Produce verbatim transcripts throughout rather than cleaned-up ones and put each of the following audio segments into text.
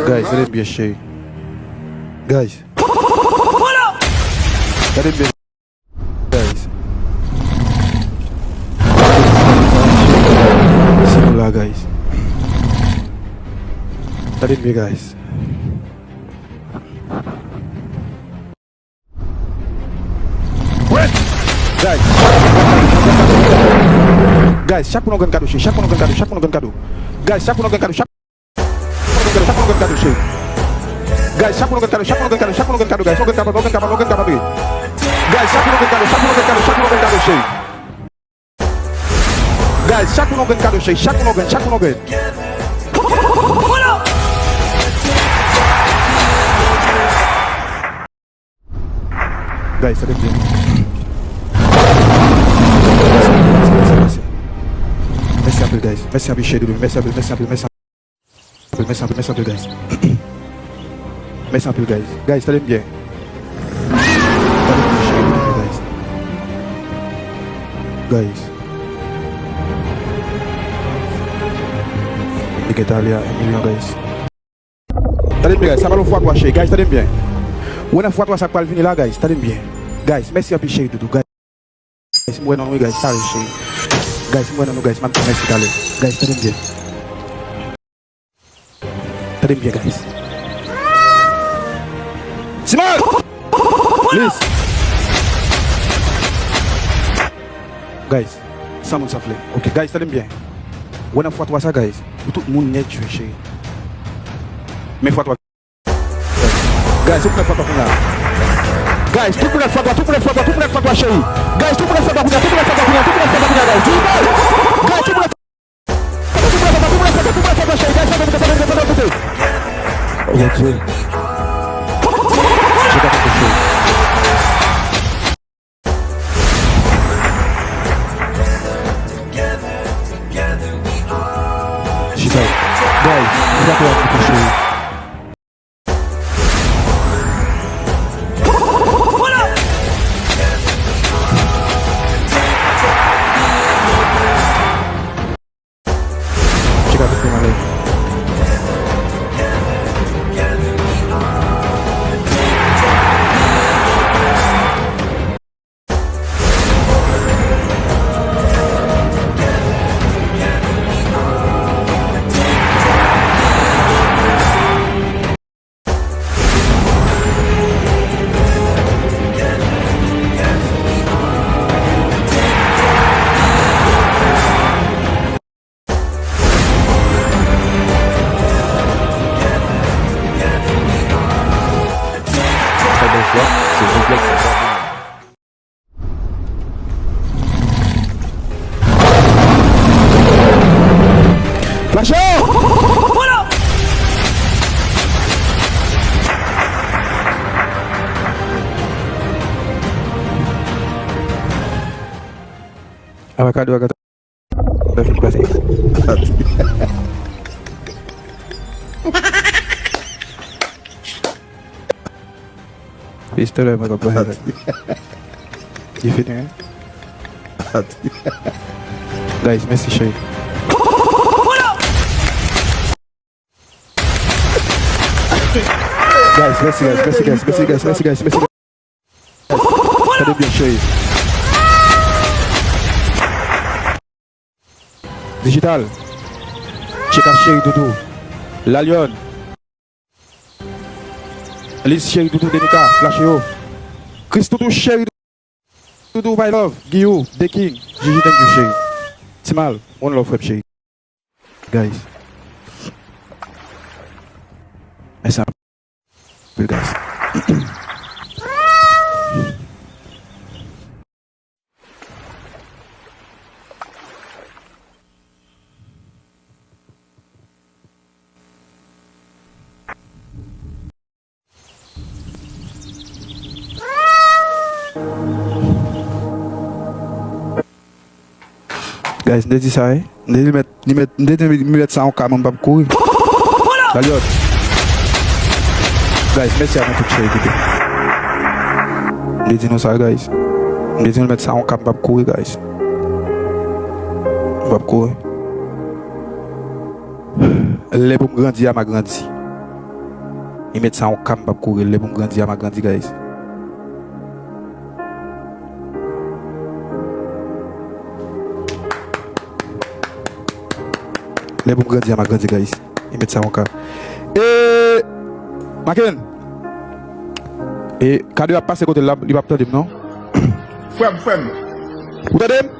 Guys, tande m byen, cheri. Guys. Tande m byen. Guys. Si nou la, guys. Tande m byen, guys. Guys, guys, chak moun yon grenn kado, cheri. Chak moun yon grenn kado, chak moun yon grenn kado. Guys, chak moun yon grenn kado, chak moun yon grenn kado, chak moun yon grenn kado, cheri. Guys, chak moun yon grenn kado, chak moun yon grenn kado, chak moun yon grenn kado, guys. Yon grenn kapab, yon grenn kapab, yon grenn kapab, wi. Guys, chak moun yon grenn kado, chak moun yon grenn kado, chak moun yon grenn kado, cheri. Guys, chak moun yon grenn kado, cheri. Chak moun yon grenn, chak moun yon grenn. Guys, tande m byen. Mèsi, mèsi, mèsi, mèsi. Mèsi anpil, guys. Mèsi anpil, cheri doudou. Mèsi anpil, mèsi anpil, mèsi anpil. Mèsi anpil, mèsi anpil, guys. Mèsi anpil, guys. Guys, tande m byen. Tande m byen, cheri, tande m byen, guys. Guys. Li gentan ale a en milyon, guys. Tande m byen, guys. Sa pa nan fwa twa, cheri. Guys, tande m byen. Ou wè nan fwa twa sa k pral vini la, guys. Tande m byen. Guys, mèsi anpil, cheri doudou. Guys. Guys, m wè nan nou, guys, talè, cheri. Guys, m wè nan nou, guys, m ap di mèsi talè. Guys, tande m byen. Tande m byen, guys. Simon! Please. Guys, san moun san flè. Ok, guys, tande m byen. Wè nan fwa twa sa, guys. Pou tout moun nèt jwe, cheri. Men fwa twa. Guys, tout moun nan fwa twa kounye a. Guys, tout moun nan fwa twa, tout moun nan fwa twa, tout moun nan fwa twa, cheri. Guys, tout moun nan fwa twa kounye a, tout moun nan fwa twa kounye a, tout moun nan fwa twa kounye a, guys. Digital! Guys, tout moun nan fwa twa, tout moun nan fwa twa, cheri. Guys, fè moun, fè moun, fè moun, cheri. Oh mon Dieu. Digital! Guys, frape a kote, cheri. Check out the thing, my lady. Sa bon fwa, se konplèks sa. Flash yo! Avocado, avocado. Sa fin pase. Pistolè mwen konprann. Li fini, wi. Guys, mèsi, cheri. Guys, mèsi, guys, mèsi, guys, mèsi, guys, mèsi, guys, mèsi, guys. Tande byen, cheri. Digital. Cheka, cheri doudou. La Lyon. Liz, cheri doudou, Denika, flash yo. Chris doudou, cheri doudou, my love. Guillou, The King. Gigi, thank you, cheri. Timal, one love, frè m, cheri. Guys. Mèsi anpil, guys. Guys, m te di sa, wi. M te di l mèt, li mèt, m te di li mèt sa yon ka, mwen m p ap kouri. Daliot. Guys, mèsi a nou tout, cheri, kite. M te di nou sa, guys. M te di nou mèt sa yon ka, m p ap kouri, guys. M p ap kouri. Lè pou m grandi a, m a grandi. Li met sa yon ka, m p ap kouri. Lè pou m grandi a, m a grandi, guys. Lè pou m grandi a, m a grandi, guys. Li met sa yon ka. E, Maken. E, Kado ap pase kote l la, li p ap tande m, non? Frè m, frè m. Ou tande m?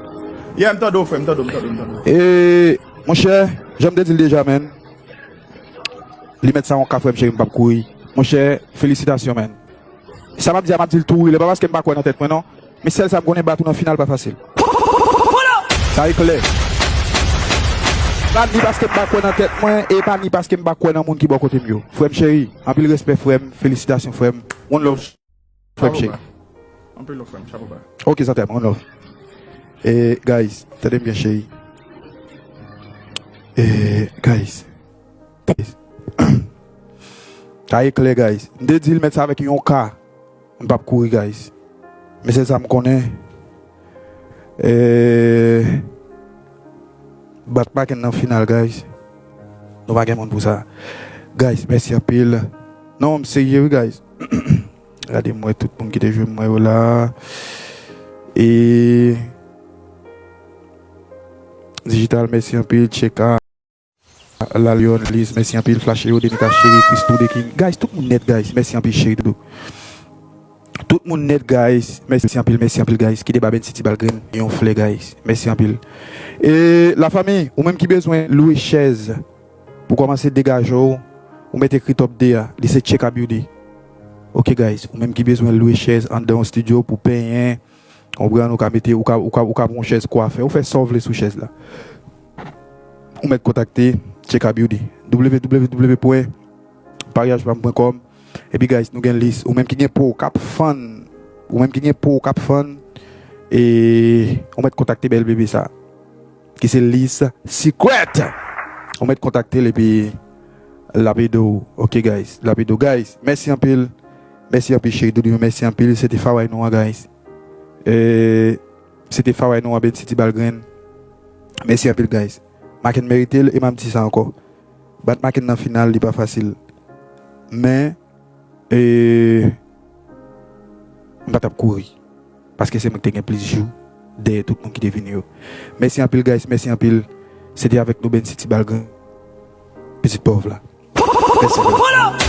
Yeah, m tande w, frè m, tande w, m tande w, m tande w. E, monchè, jan m te di l deja, man. Li met sa yon ka, frè m cheri, m p ap kouri. Monchè, felisitasyon, man. Sa m ap di a, m ap di l tou wi, lè pa paske m pa kwè nan tèt mwen, non. Men sèl sa m konnen, bat ou nan final pa fasil. Sa e klè. Pa ni paske m pa kwè nan tèt mwen, e pa ni paske m pa kwè nan moun ki bò kote m yo. Frè m cheri, anpil respè, frè m, felisitasyon, frè m. One love, frè m cheri. Anpil love, frè m, chapo ba. Ok, sa te one love. E, guys, tande m byen, cheri. E, guys. Sa e klè, guys. M te di l met sa avèk yon ka. M p ap kouri, guys. Men se sa m konnen. E, bat Maken nan final, guys. Nou pa gen moun pou sa. Guys, mèsi anpil. Non, m serye, wi, guys. Gade, m wè tout moun ki te jwenn mwen yo la. E, Digital, mèsi anpil. Tcheka. La Lyon, Liz, mèsi anpil. Flash Hero, Demika Cheri, Christoo, The King. Guys, tout moun nèt, guys. Mèsi anpil, cheri doudou. Tout moun nèt, guys. Mèsi anpil, mèsi anpil, guys. Kite ba Ben City Balgrenn yon flè, guys. Mèsi anpil. E, lafanmi, ou menm ki bezwen lwe chèz pou kòmanse degaje w, ou mèt ekri top de a. Li se Tcheka Beauty. Ok, guys. Ou menm ki bezwen lwe chèz anndan yon studio pou penyen, konprann, ou ka mete, ou ka, ou ka, ou ka pran yon chèz kwafè, ou fè sa w vle sou chèz la. Ou mèt kontakte Tcheka Beauty. W W W pwen paryaj pa m pwen kòm. Epi, guys, nou gen lis. Ou menm ki gen po w k ap fann, ou menm ki gen po w k ap fann, e ou mèt kontakte bèl bebe sa, ki se Lis Secret. Ou mèt kontakte l, epi l ap ede w. Ok, guys, l ap ede w. Guys, mèsi anpil. Mèsi anpil, cheri doudou yo. Mèsi anpil. Se te faway nou an, guys. E, se te faway nou an, Ben City Balgrenn. Mèsi anpil, guys. Maken merite l, e m ap di sa ankò. Bat Maken nan final, li pa fasil. Men, e, m pa t ap kouri. Paske se mwen ki te gen plis jou dèyè tout moun ki te vini yo. Mèsi anpil, guys. Mèsi anpil. Se te avèk nou, Ben City Balgrenn. Pitit pòv la. Mèsi anpil.